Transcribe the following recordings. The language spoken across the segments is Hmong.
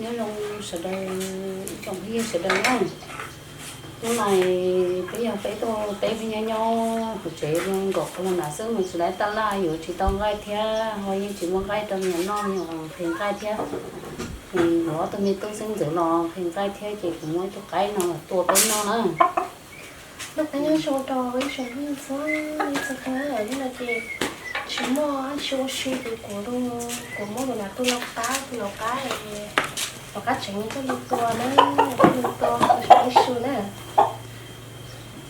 Nyob zoo sawv daws, ib tsoom phooj ywg sawv daws na. Hnub no peb yog peb tuaj, peb pheej nyob nyob hauv tsev nkaum qhov muag nram xwb, mus tsis tau taj laj, yuav tsis tau nqaij thiab, ho yeej tsis muaj nqaij rau me nyuam noj, me nyuam nqhis nqaij thiab. Yuav ob tug me tub xeeb ntxwv los nqhis nqaij thiab, ces kuv muab ib tug qaib no los tua peb noj na. Lub qaib nyob zoo rau ib tsoom phooj ywg txhua leej txhua tus, hnub no ces tsis muaj dab tsi ua si ces kuv, kuv muab tus no tua lauj qab, tus lauj qab, lauj qab tseem coj li tua na, coj li tua rau sawv daws su na.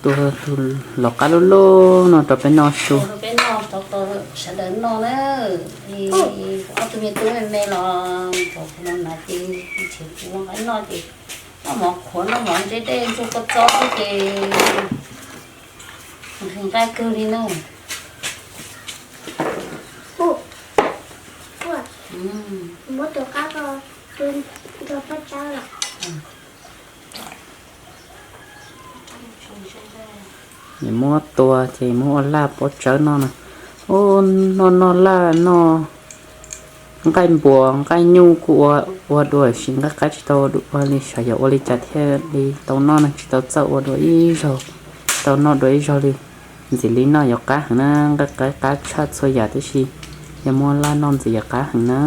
Tua tus lauj qab lub lub no rau peb noj su. Rau peb noj, rau sawv daws noj na. Ob tug me tub me me los, kuv no ces tsis muaj nqaij noj ces noj mov qhuav, noj mov ntse dej ntxuag kua txob xwb ces nqhis nqaij kawg li na. Muab tus qab ko rau pob tsawb los. Muab tua ces muab ua laj pob tsawb noj na. Ub, noj noj laj noj nqaij npua nqaij nyuj kuj ua, ua dua, tiam sis nqaij qaib tsis tau ua li, xyov yog ua li cas thiaj li tau noj na, tsis tau txawj ua dua ib zaug, tau noj dua ib zaug li. Ntxim li noj yuav qab heev na, nqaij qaib qab tshaj txhua yam, tiam sis yog muab laj noj ntxiv yuav qab heev na.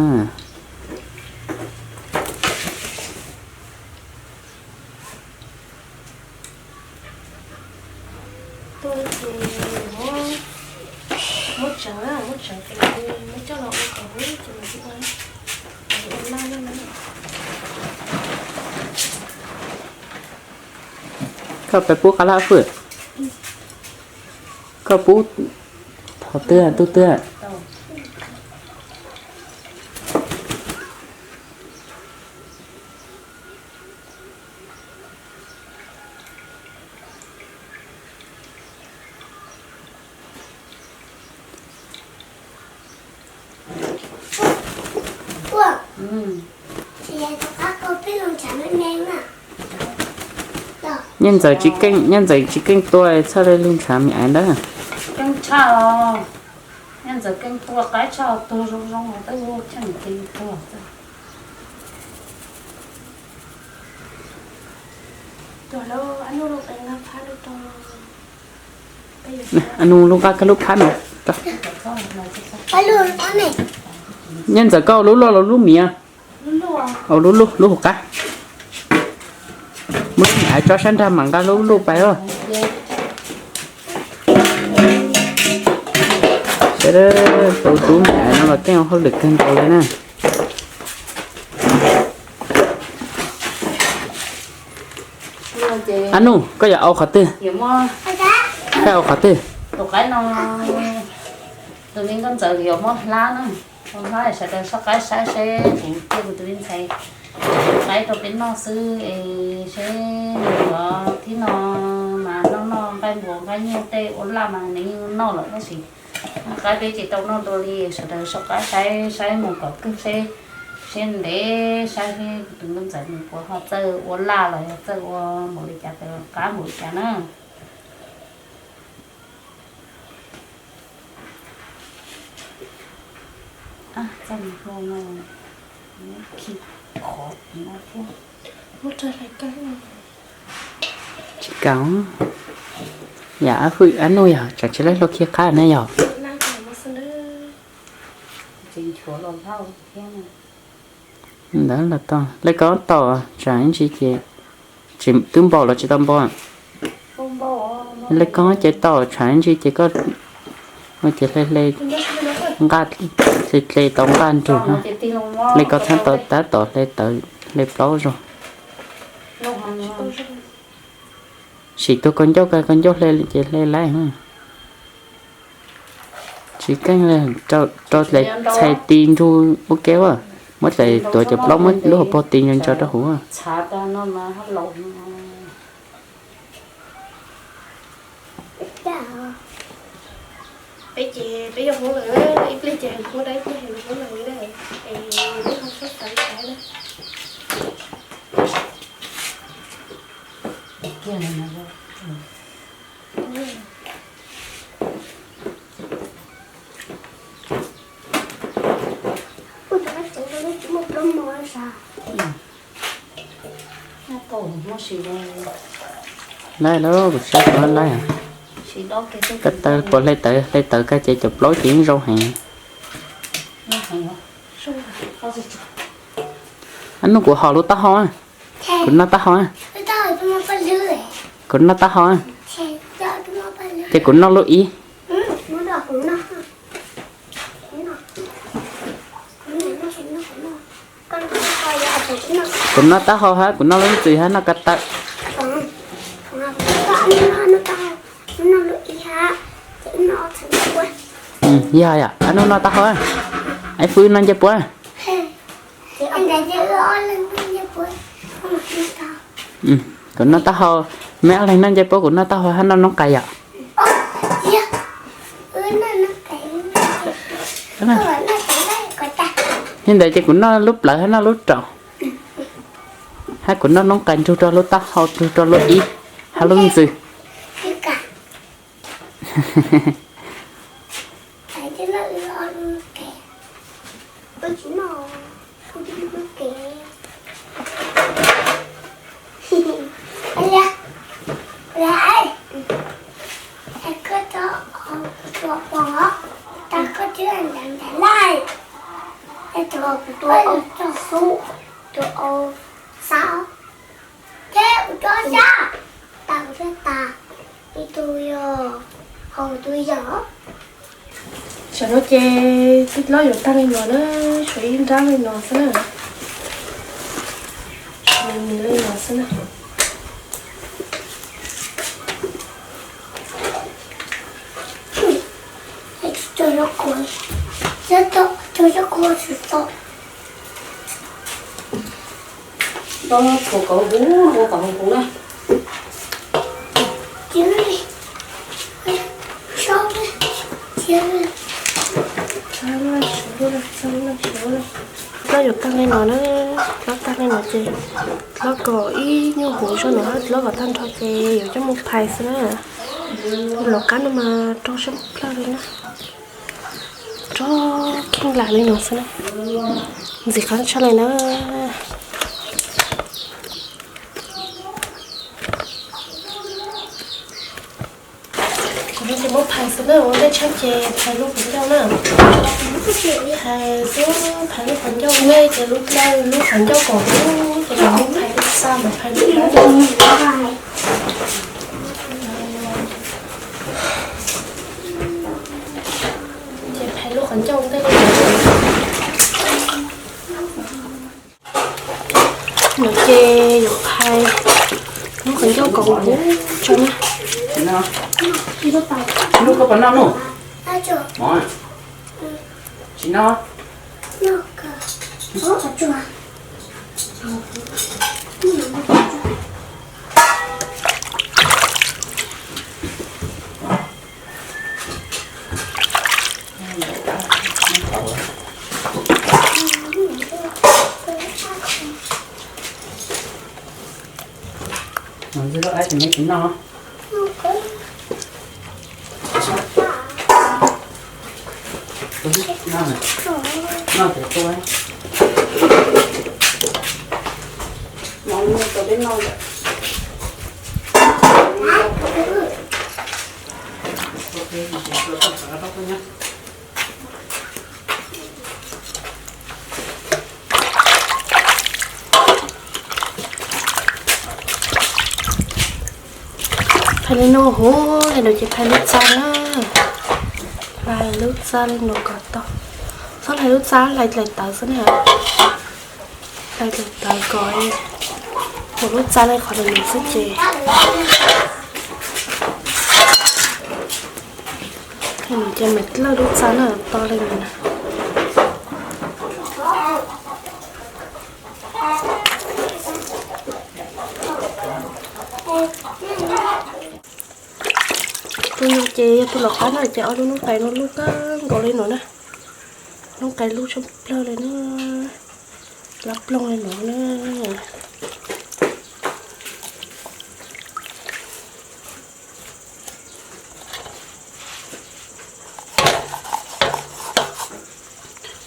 Koj peb pub qab laj fwj, koj pub thov twg tug twg. Nyiaj ntxawm tsis keej, nyiaj ntxawm tsis keej tua txhawj li lug ntshav me aiv ntawd. Keej tshaj os, nyiaj ntxawm keej tua qaib tshaj, tua zoo zoo los twb cheej keej tua. Nug lub nqaj koj lub phab no. Nyiaj ntxawm koj lub luj los lub miv? Au, lub luj, lub hauv qab. Muab lub miv tso sab nrag mam nqa lub luj pais os. Sawv daws, tus tub me aiv no los keej ua hauj lwm kawg nkaus li na. Ab nug, koj yuav au qhov twg? Koj au qhov twg? Tus qaib no, tus me nkauj ntxawm yuav muab hlab na. Muab hlab sawv daws soj qaib saib seb kuv cia kuv tus me ntxhais qaib rau peb noj xwb es seb yuav thib no mas noj noj nqaij npua nqaij nyuj tej ua laj mas nws yeej noj lawm tab sis qaib peb tsis tau noj dua li. Sawv daws soj qaib saib saib mus kom kawg seb, seb ntev saib seb tus nkauj ntxawm nws puas ho txawj ua laj los yog txawj ua npaum li cas, qab npaum li cas na. Txoj hlau no khi qhov no thiab. Tsis kaus. Yam ab fwj ab nug yog tsam tsis laib hlau khi qab na yog. Ntawd los tau, lej koj tau tsam ib ntsis ces tsis twb npau los tsis tau npau. Lej koj ces tau tsam ib ntsis ces koj ua ces hle hle, nqaj hle hle tau nqaj nrug na. Lej koj txhab tau tab tom hle tawv hle plaub zaug. Sim tus koj ncauj, koj ncauj hle ces hle laib. Tsis keej li, rau dlej txhais ti nrug ua ke as. Muab dlej tuav cov plaub muab lub hauv paug ti ntso ntso rau hauv. Peb ces peb yuav hlub lawm, ib pliag ces hlub dab, ib pliag hlub lawm na. Es lub hau sab xav xav na. Ua rau koj tsev rau lub tsis muaj plaub mos sav. Laib lauj, kuv saib kuv laib. Ko taw puas hle tawv, hle tawv kag ces cov plaub ces yeej zoo heev. Ab, nug kuv haus lub taub hau. Kuv noj taub hau. Kuv noj taub hau. Ces kuv noj lub ib. Kuv noj taub hau hab kuv noj lub ntxwm hab noj ko taw. Yog yom, ab nub noj taub hau, ab fwb noj ncej puab. Kuv noj taub hau, meb ob leeg noj ncej puab, kuv noj taub hau hab noj noob qais yom. Yog ntawd ces kuv noj lub plawv hab noj lub raum, hab kuv noj noob qais nrug rau lub taub hau, nrug rau lub ib hab lub ntxwm. Tam no ces twb dlob yuav tag li no na, tshuav ib nrab li no xwb na. Tshuav me me li no xwb na. Tau phuam kauv huv ua kom huv huv na. Dlob yuav tag li no na, dlob tag li no ces dlob kom ib nyuag huv zog no, dlob kom tag nrho ces yuav coj mus phais xwb na. Lov qab no mas rog sab plawg li na, rog kheej lam li no xwb na, ntxim qab tshaj li na. Ces muab phais xwb na, ua ntej tshaj ces phais lub qhov ncauj na. Phais xwb, phais lub qhov ncauj ntej ces lub plawg, lub qhov ncauj kom huv ces muab phais lub txaj mas phais lub plawg. Ces phais lub qhov ncauj ntej. No ces yuav phais lub qhov ncauj kom huv tso na. Tsis noj, koj puas noj no? Tsis noj. Phais li no huv li no ces phais lub txaj na. Phais lub txaj li no kom tau. Txhob phais lub txaj, phais dlaim tawv xwb na. Phais dlaim tawv kom huv lub txaj li qhov li no xwb ces. Li no ces mam dlawb lub txaj na, to li no na. Tus no ces yog tus lov qab no ces ob lub noob qais no lub kawg nkaus li no na. Noob qais lub tshaj plawg li na. Lab ploog li no na.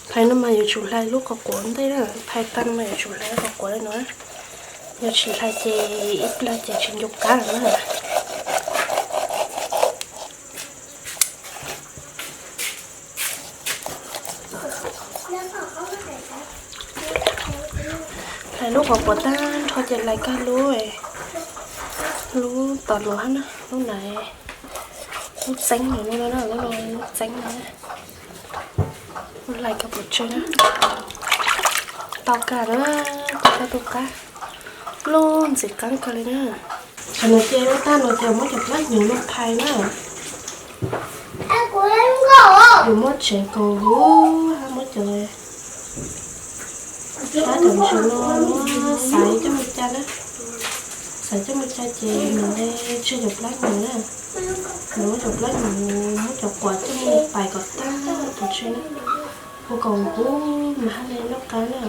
Phais no mas yuav tsum hlais lub qhov quav ntej na, phais tag no mas yuav tsum hlais lub qhov quav li no. Yog tsis hlais ces ib plag ces tsis ncu qab na. Hlais lub qhuav qhuav tag nrho ces hlais kiag lub, lub tom luv hab na, lub na, lub txeeb no, lub txeeb no. Hlais kiag pov tseg na. Tau kag na, tau kag tu qab. Lub ntxim qab kawg li na. Tam no ces ua tag no ces muab cov plab hnyuv no phais na. Yuav muab tsev kaus huv hab muab cov, hab cov ntsis no muab xaiv coj mus cai na. Xaiv coj mus cai ces nws le tseg cov plab hnyuv na. Nws muab cov plab hnyuv, muab cov quav coj mus pais kom tag pov tseg na. Ua kaus huv mas hab le noj qab na.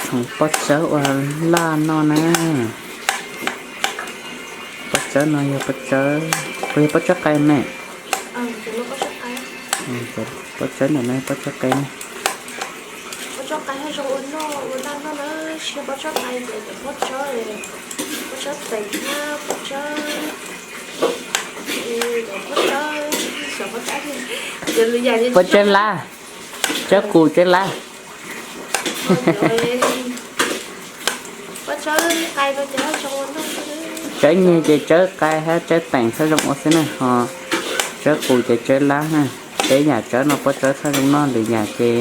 Txhoov pob tsawb ua laj noj na. Pob tsawb no yog pob tsawb, puas yog pob tsawb qe me? Pob tsawb ntawm no pob tsawb qe ne. Pob tsawb lab, tsawb qus tsawb lab. Tsawb nyeg ces tsawb qe hab tsawb teem txhob zoo ua xwb na ho. Tsawb qus ces tsawb lab na. Peb yam tsawb no pob tsawb txhob zoo noj, lwm yam ces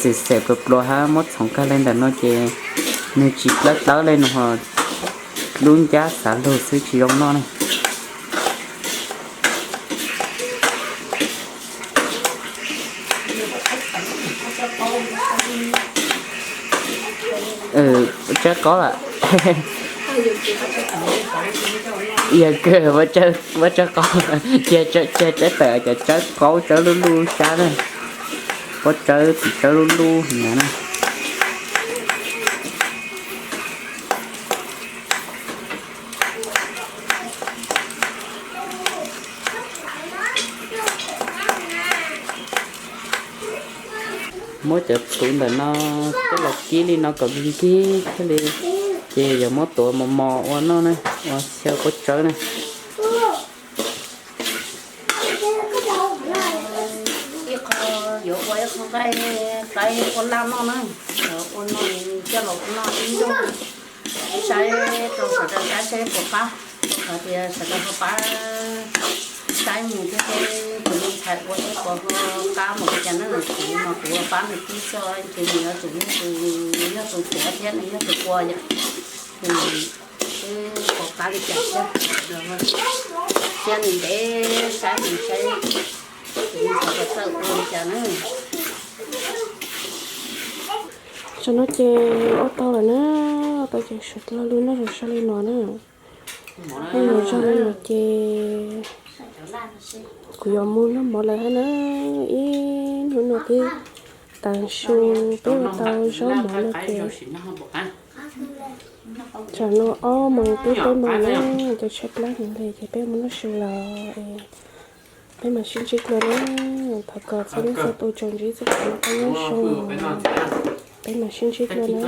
xim xem pluas pluas hab muab txhoov kag le ntawm no ces nws tsis dlawb dlawb le no ho, lub ncab xav lug xwb tsis zoo noj ne. Tsawb qaub lawm. Yog kawg, pob tsawb qaub, cia tsawb tawm cov tsawb qaub tsawb lub lub sab na. Pob tsawb txiv tsawb lub lub na. Muab cov txhuv ntawm no coj los kib li no kom nkig nkig thiaj li, ces yog muab tuav mos mos ua noj na, ua xyaw pob tsawb na. Ib qho yuav ua ib qho nqaij hlais ua laj noj na, ua no coj los noj ib nrog saib rau sawv daws saib seb puas qab, rau qhov tias sawv daws ho pab saib mus thiab seb tus me ntxhais ua seb puas ho qab mus li cas na. Kuv mas kuv pab nws tib txoj ces nws yuav tsum yog tus, yog tus tuav thiab nws yog tus ua yom. Wb puas qab li cas thiab, thiab nws ntev saib nws saib tus me ntxhais puas txawj ua li cas na. Tam no ces ua tau lawm na, ua tau ces suav lo lug noj zoo sab li no na. Noj zoo sab li no ces kuv yuav mus noj mov lawm hab na. Ib No peb tav su, peb ua tau zaub mov no ces tsam no ob moos twb peb moos na, ces tshaib plab heev li ces peb mus noj su los peb mam sib ntsib dua na. Thov kom txhua leej txhua tus tsuas ntsib txoj kev noj qab nyob zoo, peb mam sib ntsib dua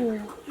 na.